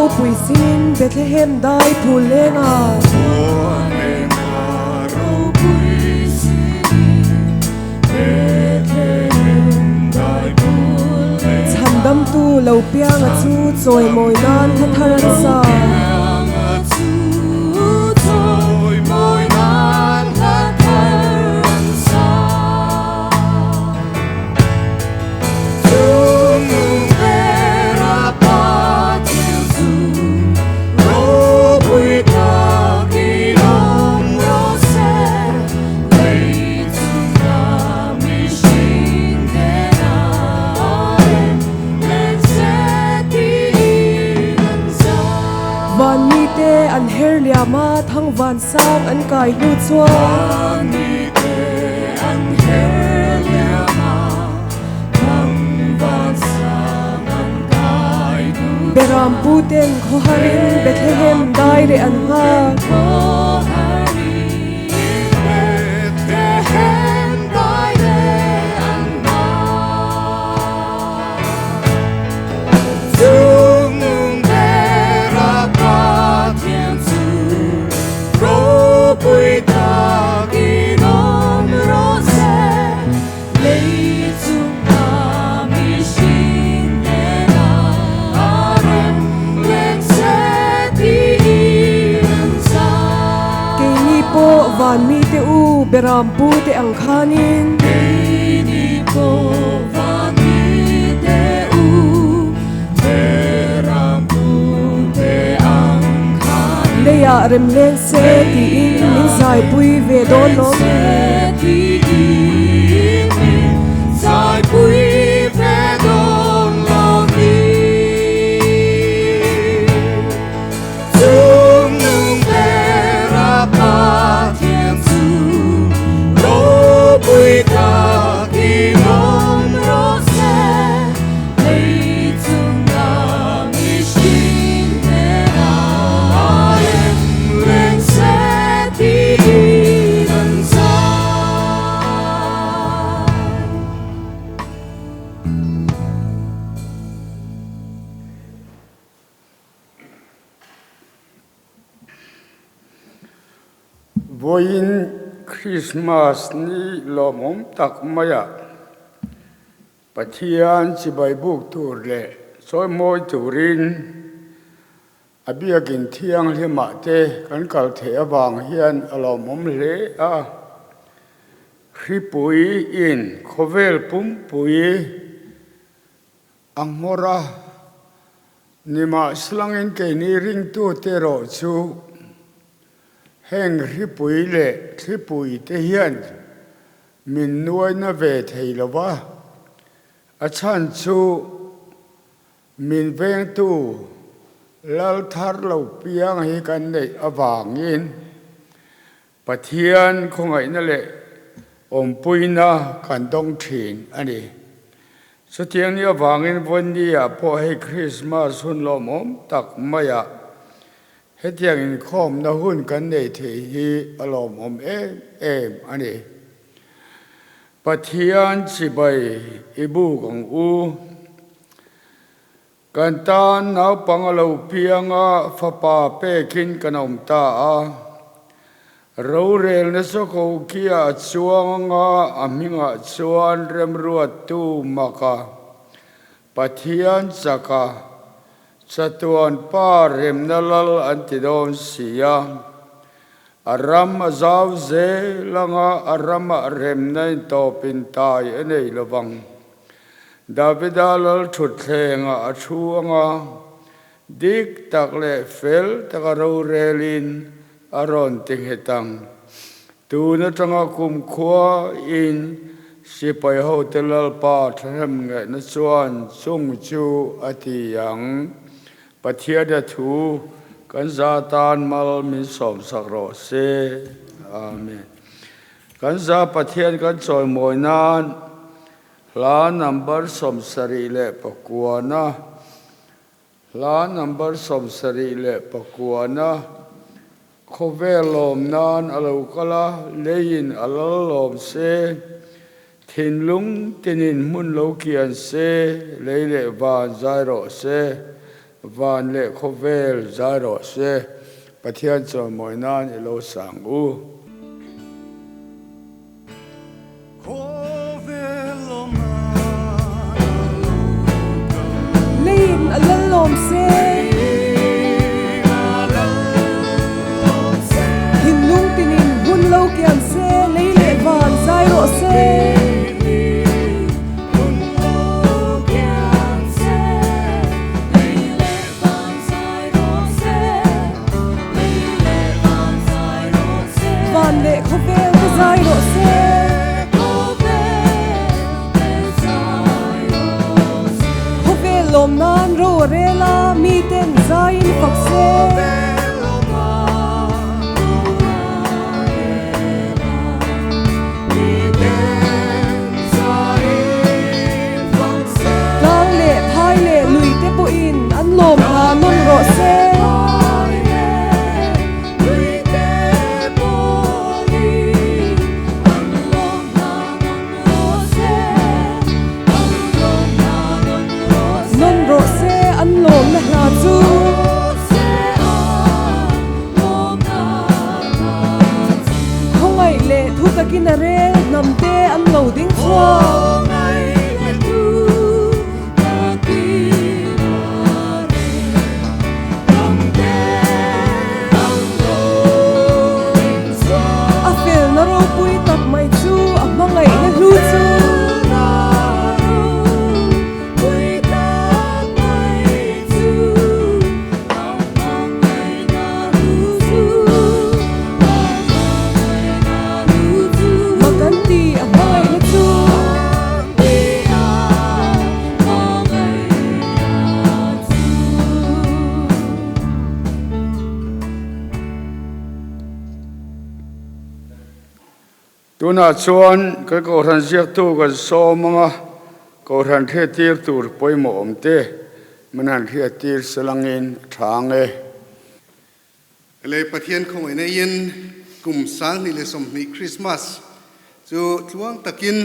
ropui sinin Bethlehem dai phul lengah. Chhandamtu lo pianga chu chawimawi nan hla thar an sa. Vanmite an her liam a, thangvan sang an kai hnu chuan. Beram pu ten khawharin Bethlehem dai reh an nghak. Keini pawh van mite u Beram pu te ang khanin. Keini pawh van mite u Beram pu te ang khanin. Leiah rem leng se tiin min zaipui ve dawn lawm ni. Vawiin Krismas ni lawmawm tak maiah Pathian chibai buk tur leh chawimawi turin A biakin thianghlimah te kan kal theih avang hian a lawmawm hle a. Hripui in khawvel pumpui a nghawr a, nimahselangin keini ringtute erawh chu heng hripui leh thlipui te hian min nuaina ve thei lo va, a chhan chu Min vengtu lal thar lo piang hi kan neih avangin Pathian khawngaihna leh awmpuina kan dawng thin a ni. Chutiang ni avangin Vawnni-ah pawh hei Krismas hun lawmawm tak maiah hetiang inkhawmna hun kan nei thei hi a lawmawm em em a ni. Pathian chibai i buk ang u. Kan tan naupang a lo piang a, fapa pekin kan awm ta a. Rorel nasa ko kia a chuang anga a hmingah chuan remruattu maka Pathian chaka chatuan pa remna lal an ti dawn si a. A ram a zau zel anga a ramah remna in tawpin tai a nei lovang. Davida lal thutthlengah a thu anga dik tak leh fel taka rorelin a rawn ti nghet ang. Tun atanga kumkhua in sipai hote Lalpa thahnem ngaihna chuan chung chu a ti ang. Pathian a thu kan za tan mal min sawmsak rawh se. Amen. Kan za Pathian kan chawimawi nan hla number 79 na hla number 79 na khawvel lawm nan a lo kal a, leiin a lal lawm se, thinlung tinin hmun lo kian se, lei leh van zai rawh se. Van leh khawvel zai rawh se, Pathian chawimawi nan i lo sang u. Leiin a lal lawm se. Thinlung tinin hun lo kiam se, lei leh van zai rawh se. Van leh khawvel te zai rawh se. Khawvel lawm nan ro a rel a, miten zaiin fak se. Tlang leh phai leh lui te pawhin an lawm hna nawn rawh se. Nawn rawh se an lawmna hla chu. Khawngaih leh thu takin a rel hnam te an lo ding chhuak. A felna ropui tak mai chu a hmangaihna hlu chu. Ma kan ti a hmangaihna chu. Tunah chuan kan Kohhran ziaktu kan sawm ang a, Kohhran hriattir tur pawimawh awm te min han hriattir salangin a tha ang e. Le Pathian khawngaih neiin kum 2020 Krismas chu tluang takin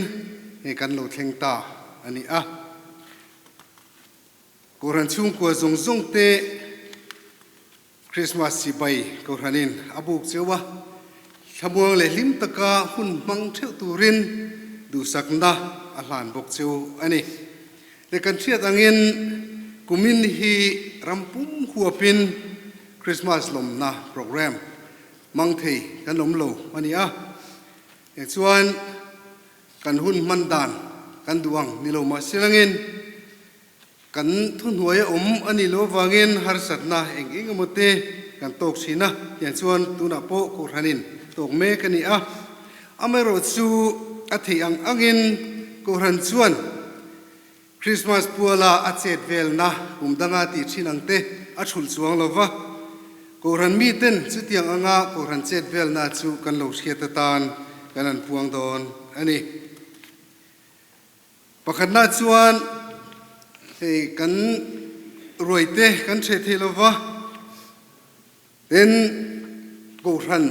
hei kan lo thleng ta a ni a. Kohhran chhungkua zawng zawng te Krismas sipai Kohhranin a buk cheu a, thlamuang leh hlim taka hun hmang theuh turin duhsakna a hlan bawk cheu a ni. Le kan hriat angin kumin hi ram pum huapin Krismas lawmna program hmang thei kan awm lo a ni a, eng chuan kan hun hman dan kan duh ang ni lo mahse langin Kan thuhnuai a awm a nih loh avangin harsatna eng eng emaw te kan tawk thin a, tiang chuan tunah pawh Kohhranin tawk mek a ni a. Amaherawhchu a theih ang angin Kohhran chuan Krismas puala a chet velna kum danga tih thin ang te a thulh chuang lo va, Kohhran miten chutiang anga Kohhran chet velna chu kan lo hriat atan kan han puang dawn a ni. Pakhatna chuan hei kan ruaite kan hreh thei lova, tin Kohhran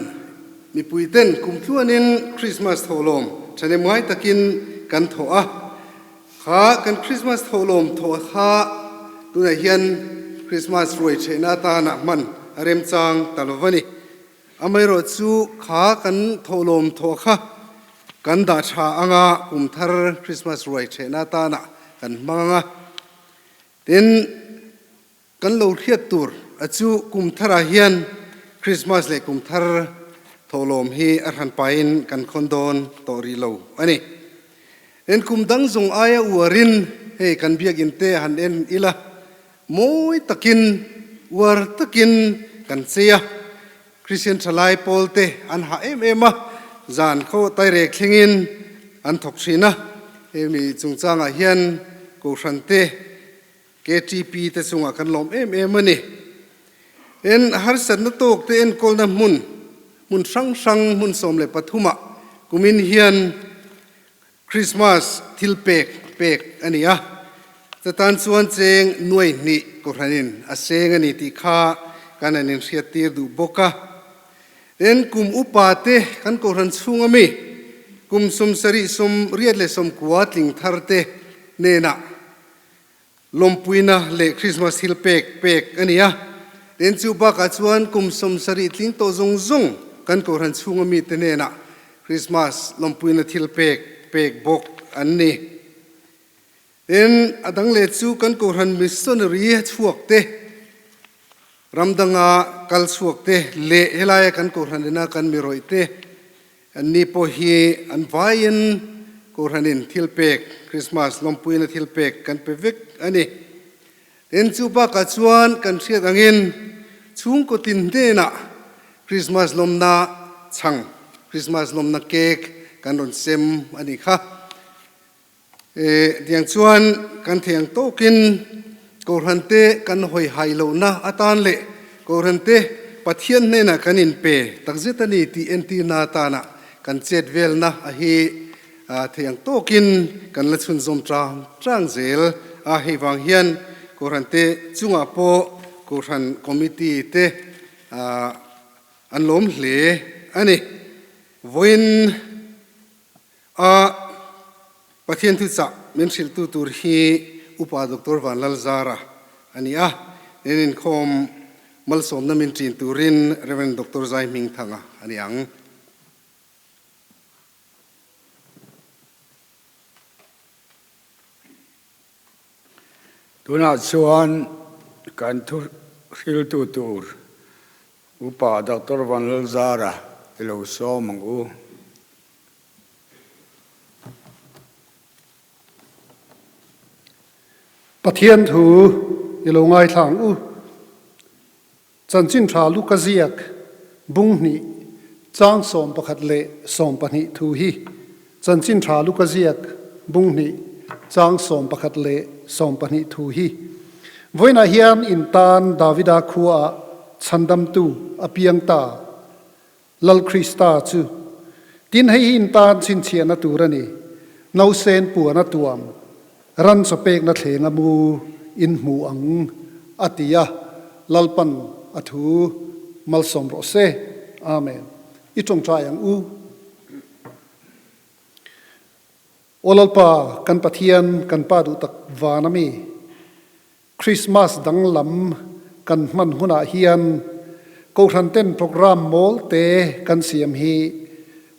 mipuiten kum tluanin Krismas thawhlawm thahnem ngai takin kan thawh a, kha kan Krismas thawhlawm thawh kha tunah hian Krismas ruai hrehna atana hman a remchang ta lova ni. Amaherawh chu kha kan thawhlawm thawh kha kan dah tha anga kum thar Christmas ruai thehna atana kan hmang anga, tin kan lo hriat tur a chu kum tharah hian Christmas leh kum thar thawhlawm hi a hran pahin kan khawn dawn tawh rih lo a ni. Tin kum dang zawng aia uarin hei kan biakinn te han en ila Mawi takin, uar takin kan chei a, Kristian thalai pawlte an hah em em a, zan khaw tairek thlengin an thawk thin a. Hemi chungchangah hian Kohhrante, KTP te chungah kan lawm em em a ni. Tin, harsatna tawk te enkawlna hmun, hmun hrang hrang hmun 13 ah kumin hian Christmas thil pek pek a ni a, chatan chuan cheng nuai hnih Kohhranin a seng a ni tih kha kan han inhriattir duh bawk a. Tin, kum upa te kan Kohhran chhunga mi kum 79 tling thar te hnenah. Lawmpuina leh Christmas thil pek pek a ni a. Tin, chu bakah chuan kum 70 tling tawh zawng zawng kan Kohhran chhunga mite hnenah Christmas lawmpuina thil pek pek bawk an ni. Tin, a dang leh chu kan Kohhran missionary chhuak te, ram danga kal chhuak te leh helaia kan Kohhran ina kan mi rawih te An ni pawh hi an vaiin Kohhranin thil pek, Krismas lawmpuina thil pek kan pe vek a ni. Tin, chu bakah chuan kan hriat angin chhungkaw tin hnenah Krismas lawmna chhang, Krismas lawmna cake kan rawn sem a ni kha. Tiang chuan kan thei ang tawkin Kohhrante kan hawi hai lohna atan leh Kohhrante Pathian hnenah kan inpe takzet a ni tih entirna atana kan chet velna a hi thei ang tawkin kan la chhunzawm chang chang zel a. Hei vang hian Kohhrante chungah pawh Kohhran Committee te an lawm hle a ni. Vawiin A Pathian thuchah min hrilhtu tur hi Upa Doctor Vanlalzara a ni a, nen inkhawm malsawmna min ṭin turin Rev. Doctor Zai Hmingthanga a ni ang. Tunah chuan kan thu hriltu tur Upa Doctor Vanlalzara i lo sawm ang u. Pathian thu i lo ngaithla ang u. Chanchin tha Luka ziak bung hnih chang 11 leh 20 thu hi Chanchin tha Luka ziak bung hnih chang 11 leh 20 thu hi Vawiinah hian in tan Davida khuaah chhandamtu a piang ta. Lal Krista chu tin hei hi in tan chhinchhiahna tur a ni, nausen puan a tuam, ran chaw pekna thleng a mu in hmu ang, a ti a, Lalpan a thu malsawm rawh se. Amen. I tawngtai ang u. Aw Lalpa, kan Pathian, kan Pa duh tak van a mi. Christmas danglam kan hman hunah hian Kohhran ten programme mawl te kan siam hi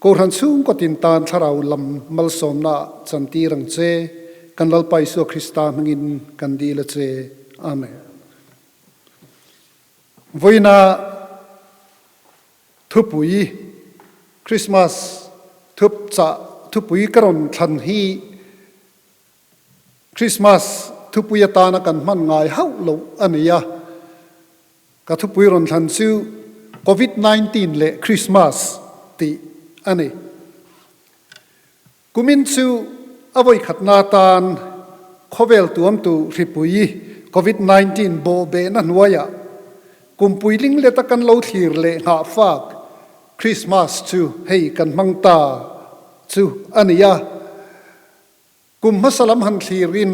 Kohhran chhungkaw tin tan thlarau lam malsawmna chantir ang che, kan Lalpa Isua Krista hmingin kan dil a che. Amen. Vawiina thupui Christmas thup chah thupui ka rawn thlan hi Christmas thupui atana kan hman ngai hauh loh a ni a, ka thupui rawn thlan chu Covid 19 leh Christmas tih a ni. Kumin chu a vawikhatna atan khawvel tuamtu hripui Covid 19 bawhbehna hnuaiah kumpui ling leta kan lo thlir leh nghahfak Christmas chu hei kan hmang ta chu a ni a. Kum hmasa lam han thlirin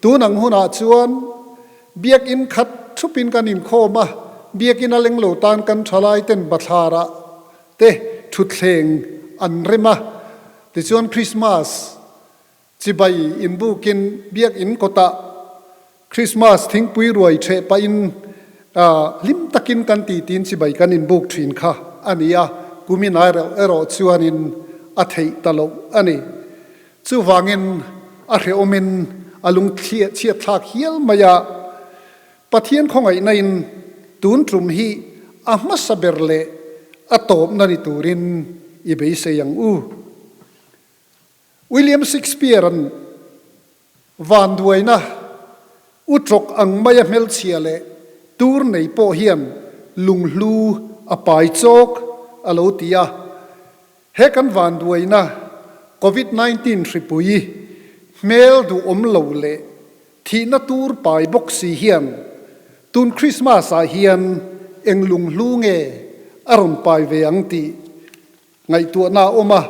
tun ang hunah chuan biakinn khat thupin kan inkhawm a, biakinn a leng lo tan kan thalai ten bathlarah te thutthleng an rem a, tichuan Christmas chibai inbukin biakinn kawtah Christmas thingpui ruai theh pahin hlim takin kan ti tiin chibai kan inbuk thin kha a ni a, kumin ai reuh erawh chuanin a theih ta loh a ni. Chuvangin a hrehawmin a lung chhiat thlak hial mai a, Pathian khawngaihna in tun tum hi a hmasa ber leh a tawpna ni turin i beisei ang u. William Shakespeare-a'n Vanduaina u tawk ang maia hmelchhia leh tur nei pawh hian lunghlu a pai chawk a lo ti a. He kan vanduaina Covid 19 hripui hmel duhawm lo leh thihna tur pai bawk si hian tun Christmas ah hian eng lunghlu nge a rawn pai ve ang tih Ngaihtuahna a awm a,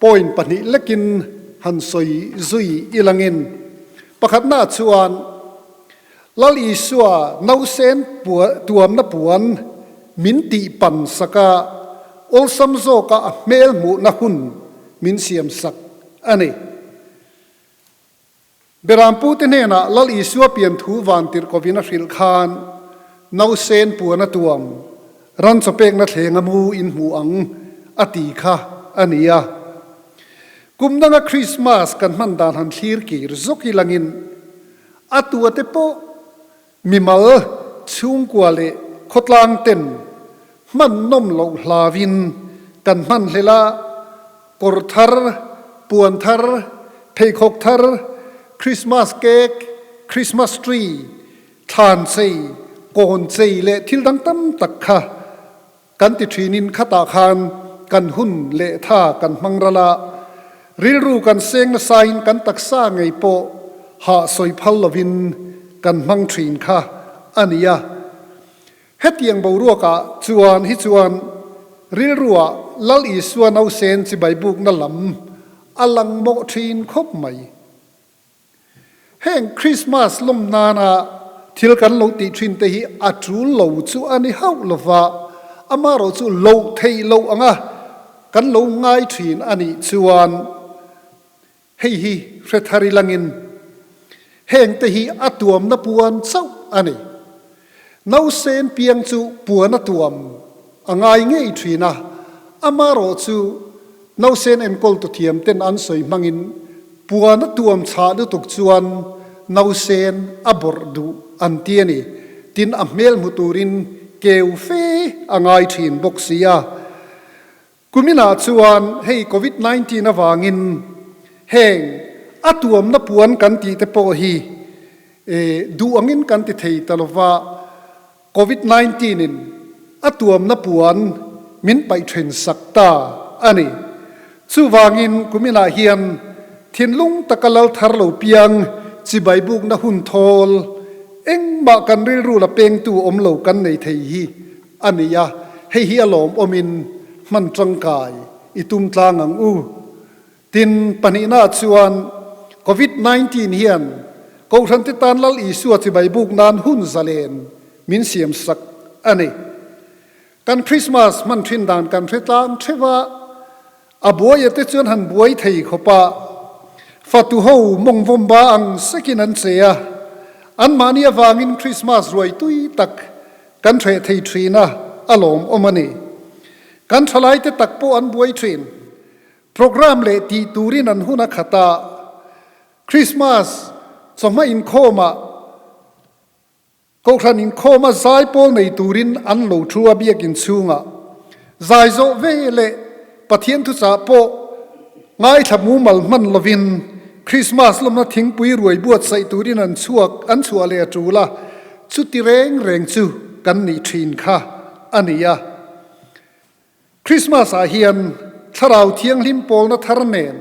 point pahnih lekin han sawi zui ilangin pakhatna chuan Lal Isua nausen tuamna puan min tih pan sak a, awlsam zawka a hmel hmuhna hun min siam sak a ni. Berampute hnenah Lal Isua pian thu vantirhkovin a hrilh khan nausen puan a tuam, ran chawpekna thleng a mu in hmu ang a ti kha a ni a. Kum danga Krismas kan hman dan han thlir kir zawk i langin a tuate pawh mimal chhungkua leh khawtlang ten hman nawm loh hlauin kan hman hlel a, kawr thar, puan thar, pheikhawk thar, Christmas cake, Christmas tree, thlan chei, kawn chei leh thil dang tam tak kha kan ti thinin khatah khan kan hun leh tha kan hmang ral a, rilru kan seng nasain kan taksa ngei pawh hah sawi phal lovin kan hmang thin kha a ni a. Hetiang boruakah chuan hi chuan rilruah Lal Isua nausen chibai bukna lam a lang mawh thin khawp mai. Heng Krismas lawm nana thil kan lo tih thin te hi a tul lo chu a ni hauh lova, amaherawh chu loh theih loh anga kan lo ngai thin a nih chuan Hei hi hre thar i langin heng te hi a tuamna puan chauh a ni. Nausen piang chu puan a tuam a ngai ngei thin a, amaherawh chu nausen enkawltu thiam ten an sawi hmangin puan a tuam chhah lutuk chuan nausen a bawrh duh an ti a ni. Tin, a hmel hmu turin keu fe a ngai thin bawk si a. Kuminah chuan hei Covid 19 avangin heng a tuamna puan kan tih te pawh hi duh angin kan ti thei ta lova, Covid 19 in a tuamna puan min paih then sak ta a ni. Chuvangin kuminah hian thinlung taka lal thar lo piang chibai bukna hun thawl engmah kan rilru la pengtu awm lo kan nei thei hi a ni a, hei hi a lawmawmin hman tangkai i tum tlang ang u. Tin, pahnihnaah chuan Covid 19 hian Kohhrante tan Lal Isua chibai buk nan hun zalen min siam sak a ni. Kan Christmas hman thin dan kan hre tlang theuh a, a buaia te chuan han buai thei khawp a, fatu ho mawng vawm ba ang sekin an che a, anmahni avangin Christmas ruai tui tak Kan hreh thei thin a, a lawmawm a ni. Kan thalaite tak pawh an buai thin. Program leh tih turin an hun a khat a, Christmas chawhma inkhawmah Kohhran inkhawma zai pawl nei turin an lo thu a biakinn chhungah. Zai zawh ve leh Pathian thuchah pawh ngaithla mumal hman lovin Christmas lawmna thingpui ruai buatsaih turin an chhuak an chhuah leh a tul a, chuti reng reng chu kan nih thin kha a ni a. Christmas ah hian Thlarau Thianghlim pawlna thar nen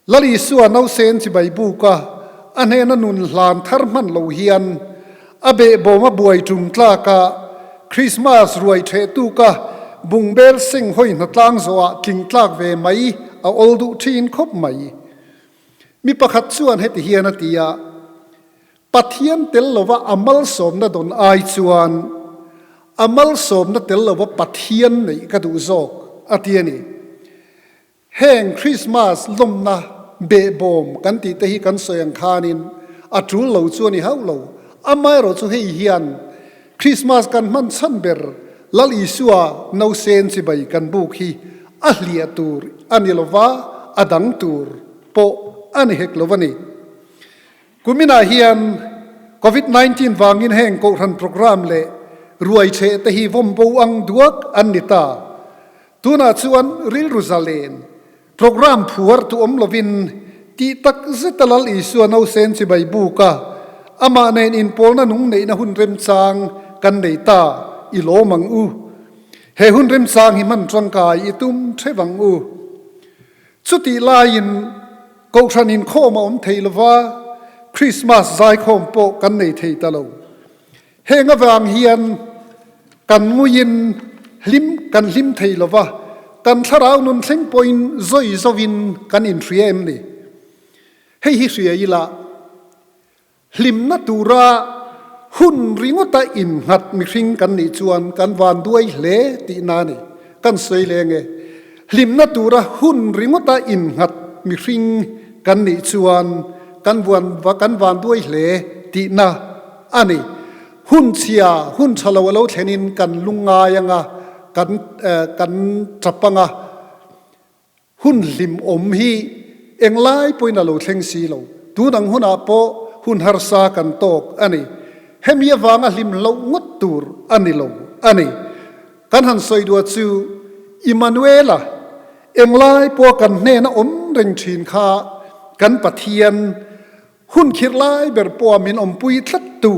Lal Isua nausen chibai buka a hnena nun hlan thar hman lo hian a behbawm a buai tum tlak a, Krismas ruai theh tuka bungbel seng hawi hnatlang zawhah tling tlak ve mai a awl duh thin khawp mai. Mi pakhat chuan heti hian a ti a, Pathian tel lova a malsawmna dawn ai chuan a malsawmna tel lova Pathian neih ka duh zawk, a ti a ni. Heng Krismas lawmna behbawm kan tih te hi kan sawi ang khanin a tul lo chu a ni hauh lo. Amaherawh chu hei hian Krismas kan hman chhan ber Lal Isua nausen chibai kan buk hi a hliah tur a ni lova, a dang tur pawh a ni hek lo a ni. Kuminah hian Covid 19 vangin heng Kohhran programme leh ruaicheh te hi vawmbo ang duak an ni ta. Tunah chuan rilru zalen, programme phuar tu awm lovin tih tak zeta Lal Isua nausen chibai buka amah nen inpawlna nung neihna hun remchang kan nei ta i lawm ang u. He hun remchang hi hman tangkai i tum theuh ang u. Chutih laiin Kohhran inkhawm a awm thei lova, Krismas zaikhawm pawh kan nei thei ta lo. Heng avang hian kan nguiin hlim kan hlim thei lo va, kan thlarau nun thleng pawhin zawi zawin kan inhria em ni? Hei hi hria ila, hlimna tura hun ringawta innghat mihring kan nih chuan kan van duai hle tihna a ni. Kan sawi leng e, hlimna tura hun ringawta innghat mihring kan nih chuan kan vuan kan vanduai hle tihna a ni. Hun chhia, hun tha lo a lo thlenin kan lungngai anga, kan kan tap anga, Hun hlimawm hi englai pawhin a lo thleng si lo. Tun ang hunah pawh hun harsa kan tawk a ni. Hemi avanga hlim hlauh ngawt tur a ni lo a ni. Kan han sawi duah chu Immanuela englai pawha kan hnena awm reng thin kha kan Pathian hun khirh lai ber pawha min awmpui tlattu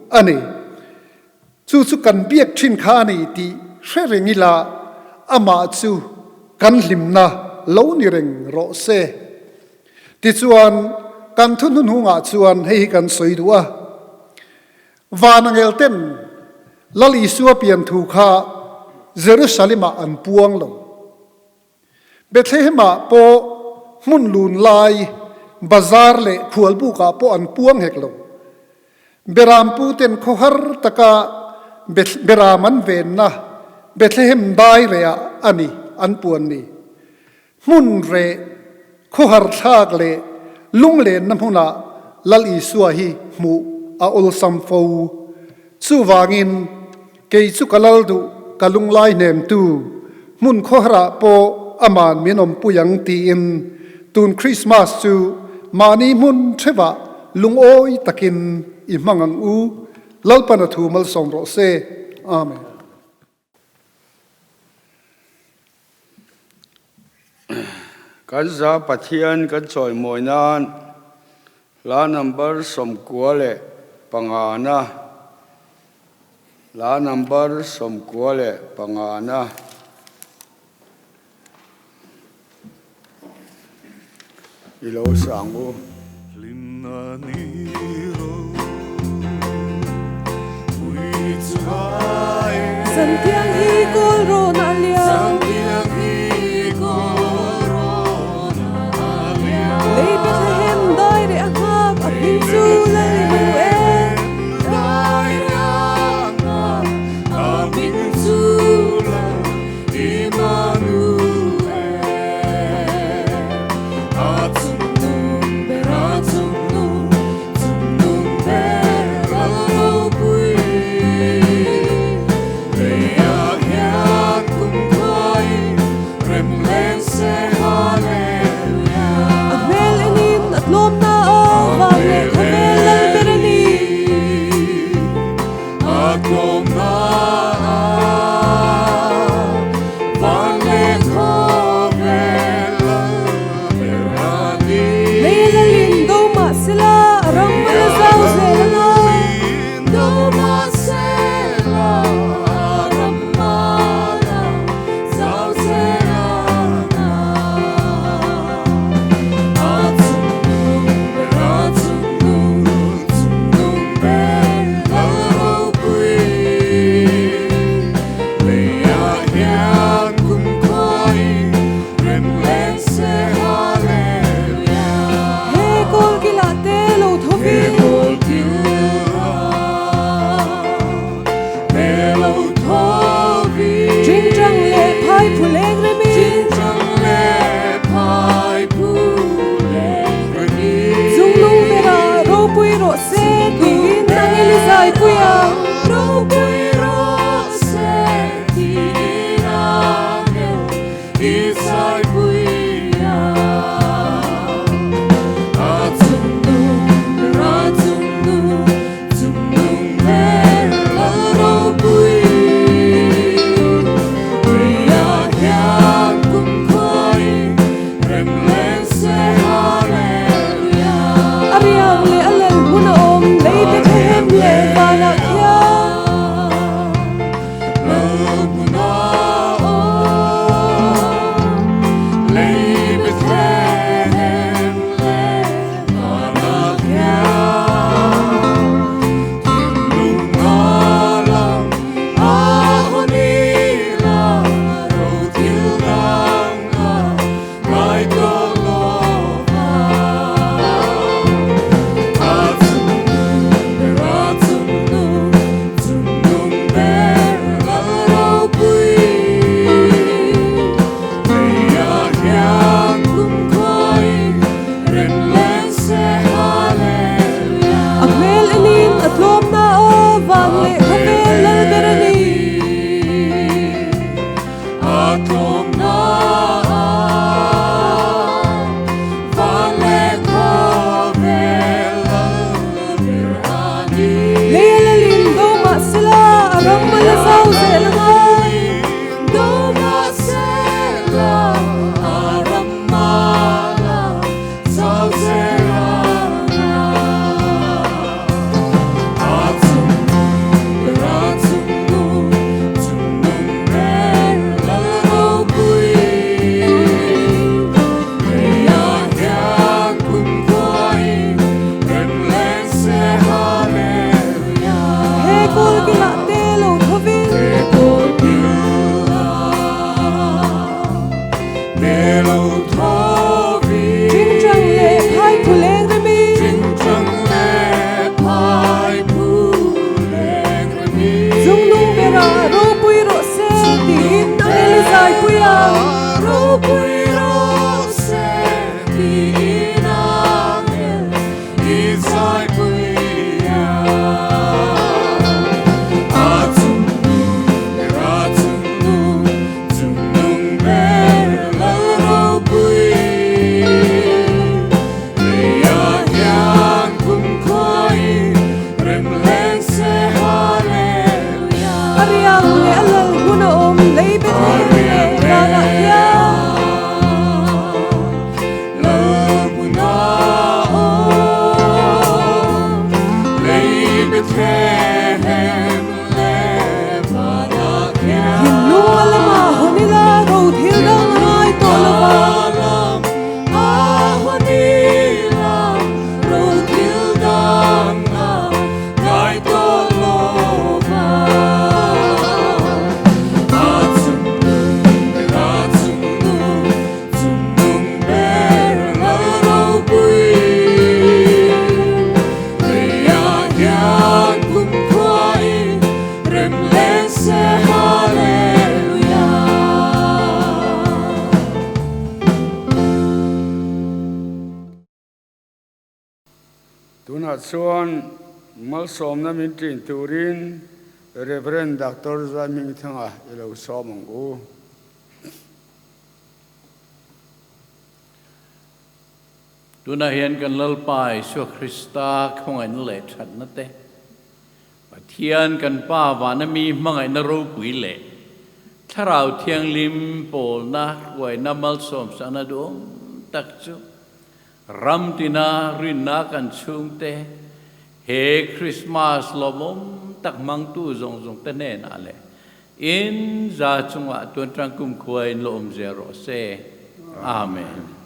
a ni. Chu chu kan biak thin kha a ni tih hre reng ila amah chu kan hlimna lo ni reng rawh se. Tichuan, kan thu hnuhnungah chuan hei hi kan sawi duh a, Van angel ten Lal Isua pian thu kha Jerusalem-ah an puang lo. Bethlehem-ah pawh hmun lun lai, bazar leh khualbukah pawh an puang hek lo. Berampu ten khawhar taka beram an venna Bethlehem dai rehah a ni an puan ni. Hmun reh, khawhar thlak leh lunglenna hmunah Lal Isua hi hmuh a awlsam fo. Chuvangin Kei chu ka lal duh, ka lunglai hnemtu, hmun khawharah pawh aman min awmpui ang tiin tun Krismas chu mahni hmun theuhah lungawi takin i hmang ang u. Lalpan a thu malsawm rawh se. Amen. Kan za Pathian kan chawimawi nan hla number 95 na hla number 95 na i lo sang u. Hlimna ni ro pui chu ai e. Zantiang hi kawl rawn a liam. Zantiang hi kawl rawn a liam. Lei Bethlehem dai reh a nghak a hming chu Lal Immanuel. Dai reh a nghak a hming chu Lal A hmel enin a tlawmna a vang leh khawvel lal ber a ni. A tlawmna van leh khawvel lal ber a ni. Lei lalin do mah sela a ram a la zau zel ang a. Do mah sela a ram a la zau zel ang a. A chungnung ber a chungnung chungnung ber lal ropui. chuan malsawmna min ṭin turin Rev. Doctor Zaihmingthanga i lo sawm ang u. Tunah hian kan Lalpa Isua Krista khawngaihna leh thatna te, Pathian kan Pa vana mi hmangaihna ropui leh Thlarau Thianghlim pawlna hruaina malsawmsakna duhawm tak chu ram tina rinna kan chhungte he Krismas lawmawm tak hmangtu zawng zawng te hnenah leh in za chungah tuan tang kumkhua in la awm zel rawh se. Amen.